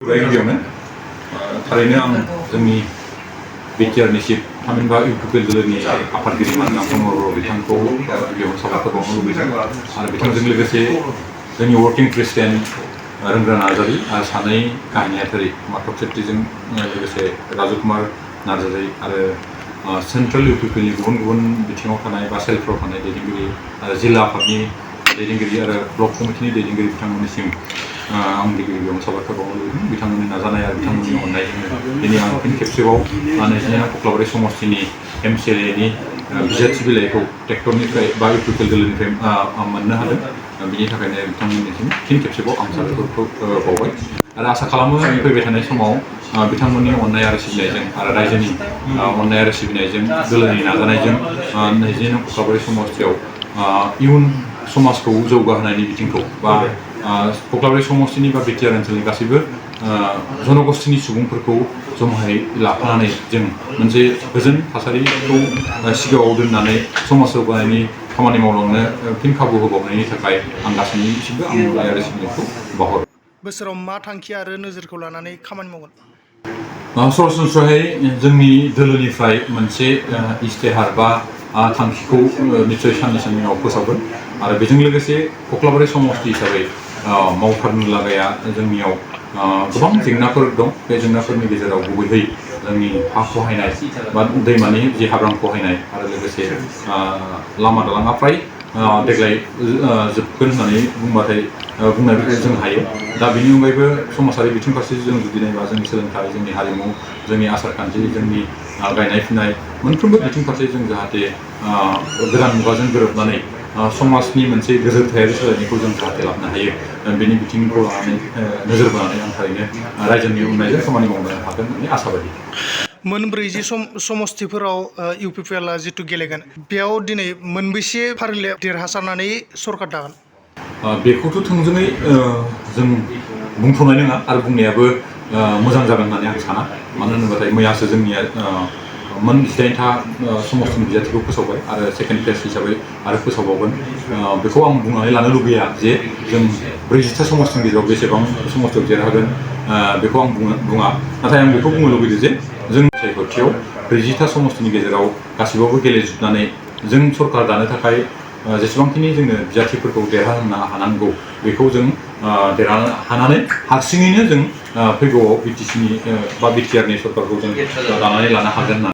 गिबियावनो थारैनो आं जोंनि बिटिआरनि चिफ थामहिनबा इउपिपिएल दोलोनि आफादगिरि मानगोनां प्रमद बर' बिथांखौ गिबियावनो साबायखर बावनो लुबैदों आरो बिथांजों लोगोसे जोंनि वर्किं प्रेसिडेन्ट रोंग्रा नार्जारी आरो सानै गाहाय नेहाथारि माधब शेट्टीजों लोगोसे राजु कुमार नार्जारी आरो सेन्ट्रेल इउपिपिएलनि गुबुन गुबुन बिथिङाव थानाय बा सेलफोराव थानाय दैदेनगिरि आरो जिल्ला आफादनि दैदेनगिरि आरो ब्लक कमिटिनि दैदेनगिरि बिथांमोननिसिम आं गिबियावनो साबायखर बावनो लुबैदों बिथांमोननि नाजानाय आरो बिथांमोननि अननायजोंनो दिनै आं फिन खेबसेबाव 29 कक्लाबारि समस्तिनि एमसिएलएनि बिजाथि बिलाइखौ ट्रेक्टरनिफ्राय बा इउपिपिएल दोलोनिफ्राय मोननो हादों बिनि थाखायनो बिथांमोननिसिम फिन खेबसेबाव आं साबायखरखौ बावबाय आरो आसा खालामो फैबाय थानाय समाव बिथांमोननि अननाय आरो सिबिनायजों आरो रायजोनि अननाय आरो सिबिनायजों दोलोनि नाजानायजों 29 कक्लाबारि समस्तियाव इयुन समाजखौ जौगाहोनायनि बिथिंखौ बा कक्लाबारि समस्तिनि बा बिटिआर ओनसोलनि गासैबो जनगोष्ठीनि सुबुंफोरखौ जमायै लाफानानै जों मोनसे गोजोन थासारिखौ सिगाङाव दोननानै समाज जौगानायनि खामानि मावलांनो फिन खाबु होबावनायनि थाखाय आं गासैनिसिमबो आं अननाय आरो सिबिनायखौ बावहरो। बोसोराव मा थांखि आरो नोजोरखौ लानानै खामानि मावगोन? सरासनस्रायै जोंनि दोलोनिफ्राय मोनसे इस्तेहार बा थांखिखौ निश्चय साननैसोनि उनाव फोसावगोन आरो बेजों लोगोसे कक्लाबारि समस्ति हिसाबै मावथारनो लागाया जोंनियाव गोबां जेंनाफोर दं बे जेंनाफोरनि गेजेराव गुबैयै जोंनि हा खहायनाय बा दैमानि जि हाब्रां खहायनाय आरो लोगोसे लामा दालाङा फ्राय देग्लाय जोबगोन होननानै बुंनाय जों हायो दा बेनि अनगायैबो समाजारि बिथिं फारसे जों जुदि नायोबा जोंनि सोलोंथाइ जोंनि हारिमु जोंनि आसारखान्थि जोंनि गायनाय फुनाय मोनफ्रोमबो बिथिं फारसे जों जाहाथे गोदान मुगाजों गोरोबनानै समाजनि मोनसे गोजोनथायारि सोलायनायखौ जों जाहाथे लाबोनो हायो बेनि बिथिंखौ लानानै नोजोर बोनानै आं थारैनो रायजोनि अननायजों खामानि मावनो हागोन होननानै आसाबादि। मोन 40 समस्तिफोराव इउपिपिएलआ जितु गेलेगोन बेयाव दिनै मोनबेसे फारिलाइ देरहासारनानै सरकार दागोन? बेखौथ' थोंजोङै जों बुंथ'नाय नङा आरो बुंनायाबो मोजां जागोन होननानै आं साना मानो होनोबाथाय मैयासो जोंनिया मोन 18था समस्तिनि बिजाथिखौ फोसावबाय आरो सेकेन्ड फेज हिसाबै आरो फोसावबावगोन बेखौ आं बुंनानै लानो लुबैया जे जों 40था समस्तिनि गेजेराव बेसेबां समस्तियाव देरहागोन बेखौ आं बुङा नाथाय आं बेखौ बुंनो लुबैदों जे जों सायख'थियाव 40था समस्तिनि गेजेराव गासिबावबो गेलेजोबनानै जों सरकार दानो थाखाय जेसेबांखिनि जोंनो बिजाथिफोरखौ देरहाहोनो हानांगौ बेखौ जों देरहानो हानानै हारसिङैनो जों फैगौआव बिटिसिनि बा बिटिआरनि सरकारखौ जों दानानै लानो हागोन होननानै